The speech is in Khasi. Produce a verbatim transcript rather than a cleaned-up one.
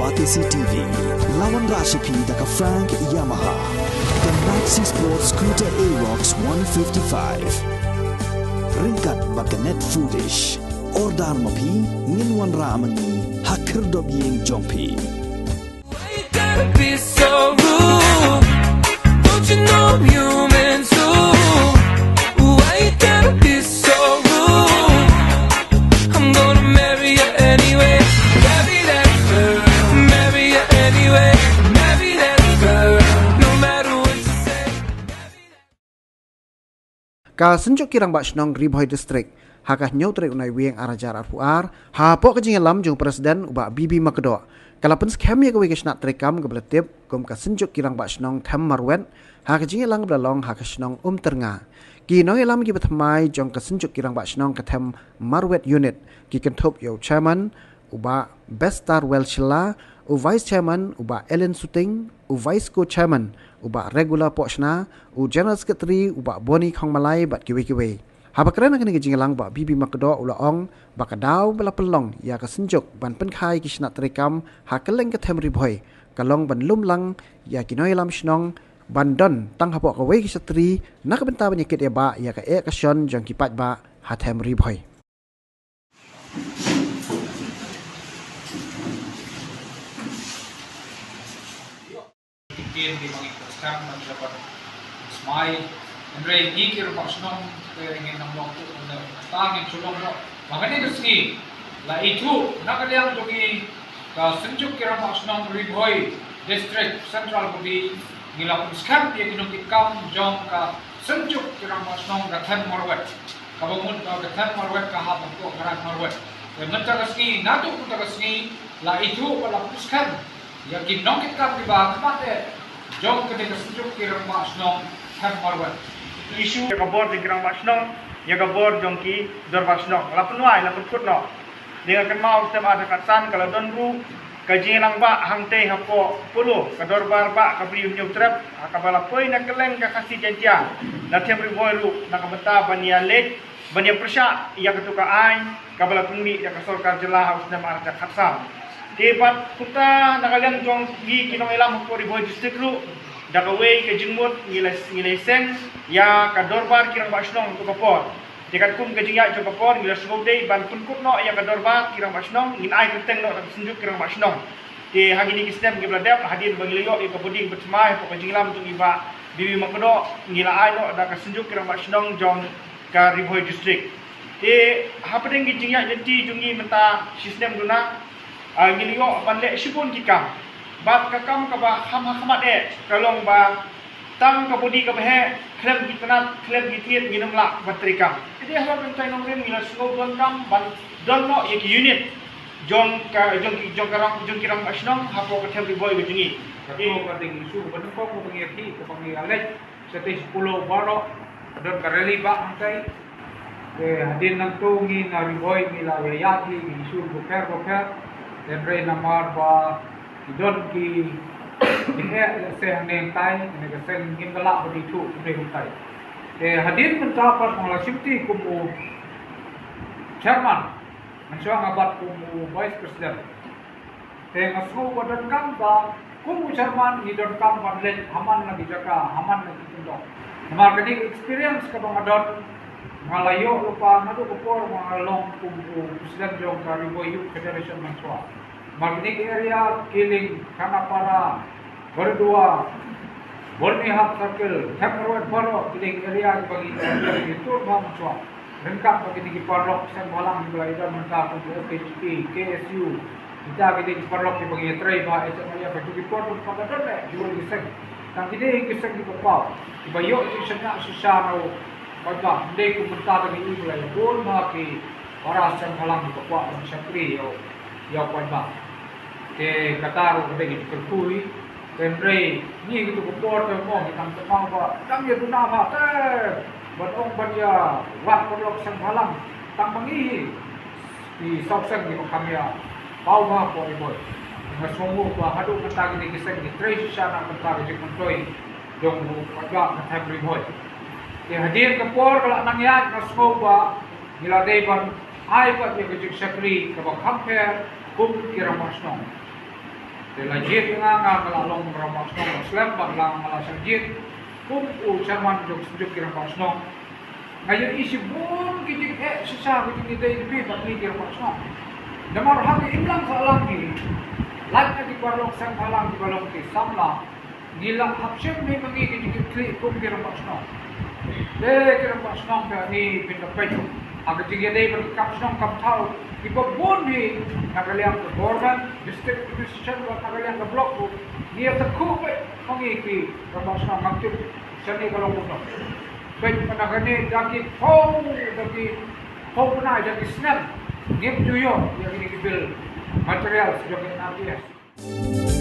Batesi T V, la wanrah sha phi da ka Frank Yamaha, ka Maxi Sport Scooter Aerox one fifty-five. Ryngkat bad ka Net Foodish. Order ma phi, ngin wanrah ma ngi ha khyrdop ïing jong phi. Why you gotta be so rude? Don't you know I'm human too? Why you gotta be so rude? I'm gonna marry you anyway. Marry that girl. Marry you anyway. Marry that girl. No matter what you say. Ka Synjuk ki Rangbah Shnong Ri Bhoi District ha ka hynñiew tarik u Naiwieng ar hajar arphew ar, hapoh ka jingïalam jong u President u Bah B B Makdoh, ka la pynskhem ïa kawei ka shnat treikam kaba la tip kum ka Synjuk ki Rangbah Shnong Them Marwet ha ka jingïalang ba la long ha ka shnong Umtyrnga. Ki nongïalam kiba thymmai jong ka Synjuk ki Rangbah Shnong ka Them Marwet Unit ki kynthup ïa u Chairman u Bah Bestarwell Shylla, u Vice Chairman u Bah Ellen Suting, u Vice Co-Chairman u Bah Regular Pohshna, u General Secretary u Bah Boni Khongmalai bad kiwei kiwei. Haba kren ha kane ka jingïalang, Bah B B Makdoh u la ong ba ka daw ba la pynlong ïa ka Synjuk ban pynkha ïa ki shnat treikam ha kylleng ka Them Ri Bhoi ka long ban lum lang ïa ki nongïalam shnong ban don tang hapoh kawei ka shatri na ka bynta ban ïakit ïabah ïa ka eh ka shon jong ki paidbah ha Them Ri Bhoi. Ktien ki ba ngi pyrshang ban ïa ban smai. Hynrei ngi ki rangbah shnong te ngin nang long tu, nang ta ngin shu long noh. Ba kane ka sngi la ithuh na ka liang jong ngi ka Synjuk ki Rangbah Shnong Ri Bhoi District Central Body, ngi la pynskhem ïa ki nongkitkam jong ka Synjuk ki Rangbah Shnong ka Them Marwet. Kaba mut ba ka Them Marwet ka hap hapoh ka Raid Marwet. Te mynta ka sngi, naduh mynta ka sngi la ithuh ba la pynskhem ïa ki nongkitkam kiba ha khmat eh jong kane ka Synjuk ki Rangbah Shnong Them Marwet. Issue ïa ka bor jong ki rangbah shnong, ïa ka bor jong ki dorbar shnong, la pynwai, la pynkut noh. Dei nga kynmaw snem ar hajar khatsan ka la don ruh ka jingïalang bah hangtei hapoh Polo, ka dorbar bah ka Bri u Hynñiewtrep, ha kaba la poi na kylleng ka Khasi Jaiñtia, na Them Ri Bhoi ruh, na ka bynta ban ïaleit, ban ïapyrshah ïa katu ka aiñ kaba la pynmih da ka sorkar jylla ha u snem ar hajar khatsan. Te bad kumta na ka liang jong ngi ki nongïalam hapoh Ri Bhoi District ruh, da kawei ka jingmut ngi la, ngi la seng ïa ka dorbar ki rangbah shnong ha katu ka por. Te katkum ka jingïaid jong ka por ngi la sngewdei ban pynkut noh ïa ka dorbar ki rangbah shnong, ngin ai kyrteng noh da ka Synjuk ki Rangbah Shnong. Te ha kine ki snem kiba la dep, hadien ba ngi la ïoh ïa ka body ba thymmai hapoh ka jingïalam jong i Bah B B Makdoh, ngi la ai noh da ka Synjuk ki Rangbah Shnong jong ka Ri Bhoi District. Te hapdeng ki jingïaid lynti jong ngi mynta shisnem duna, ah, ngi la ïoh ban leh shibun ki kam. Bad ka kam kaba kham ha khmat eh ka long ba tang ka body kaba heh, khlem ki tnat, khlem ki thied, ngin ym lah ban treikam. Te dei halor kane ka nongrim ngi la sngew donkam ban don noh ïa ki unit jong ka, jong ki, jong ka rang, jong ki rangbah shnong hapoh ka Them Ri Bhoi ka jong ngi. Ka to ka dei issue kaba nyngkong kaba ngi ïa ki, kaba ngi ïa leit shatei sha Polo baroh, don ka rally bah hangtei. Te hadien nangto ngi na Ri Bhoi ngi la ïa ïaid ïa ki issue bapher bapher. Hynrei namar ba ki don ki, ki heh lehse hangne hangtai, kane ka seng ngim da lah ban ithuh kumne kumtai. Te hadien mynta pat nga la shimti kum u chairman, mynshuwa nga bat kum u vice president. Te nga sngew ba donkam ba kum u chairman ngi donkam ban leit ha man la ki jaka, ha man la ki kyndong. Namar kane ka experience kaba nga don, nga la ïoh lypa naduh ka por ba nga long kum u president jong ka Ri Bhoi Youth Federation mynshuwa. Namar kine ki area, Kiling, Khanapara, Bardua, Byrnihat Circle, Them Marwet baroh, kine ki area kiba ngi, ngi tur bha mynshuwa. Ryngkat bad kine ki paralok seng bhalang kiba la ïadon mynta kum K H P, K S U. Kita kine ki paralok kiba ngi ïatrei bha, eh, ïa ka jong ki por ba ka don eh, ki wan ki seng. Tang kine ki seng kiba paw, kiba ïoh ki shaniah shisha na u paidbah. Ym dei kum mynta da ngi i ba la ïabud bha ki para seng bhalang kiba kwah ban shakri ïa u, ïa u paidbah. Te kata ruh ka dei ka jingkyrkhu hi. Te hynrei ngi ha kito ki por te mo ngi tang kynmaw ba dang ïa duna bha te ban ong ban ïa wad paralok seng bhalang tang ma ngi hi. Ki saw seng kiba kham ïa paw bha hapoh Ri Bhoi. Nga sngewnguh ba haduh mynta kine ki seng ki trei shisha na ka bynta ka jingmyntoi jong u paidbah ka Them Ri Bhoi. Te hadien ka por ka la nang ïaid nga sngew ba ngi la dei ban ai pat ïa ka jingshakri kaba kham pher kum ki rangbah shnong. Te la jied nga, nga la long rangbah shnong slem, bad la nga la sa jied kum u chairman jong ki rangbah shnong. Nga ïohi shibun ki jingeh shisha, ki jingïadei bad ngi ki rangbah shnong. Namar ha ki imlang sahlang ngi, lait na ki paralok seng sahlang kiba long ki samla, ngi la hap shim hi ma ngi ki jingkitkhlieh kum ki rangbah shnong. Te ki rangbah shnong te ngi pynda peit ha ka jingïadei bad ki kam shnong kam thaw kiba bun hi, na ka liang ka government, district administration bad na ka liang ka block ruh. Ngi ïa takhuh beit ma ngi ki rangbah shnong, ngam tip shane ka long kumno. Peit mynta kane da ki phew, da ki phew bnai, da ki snem ngim ju ïoh ïa kine ki bill materials jong ka N R B S.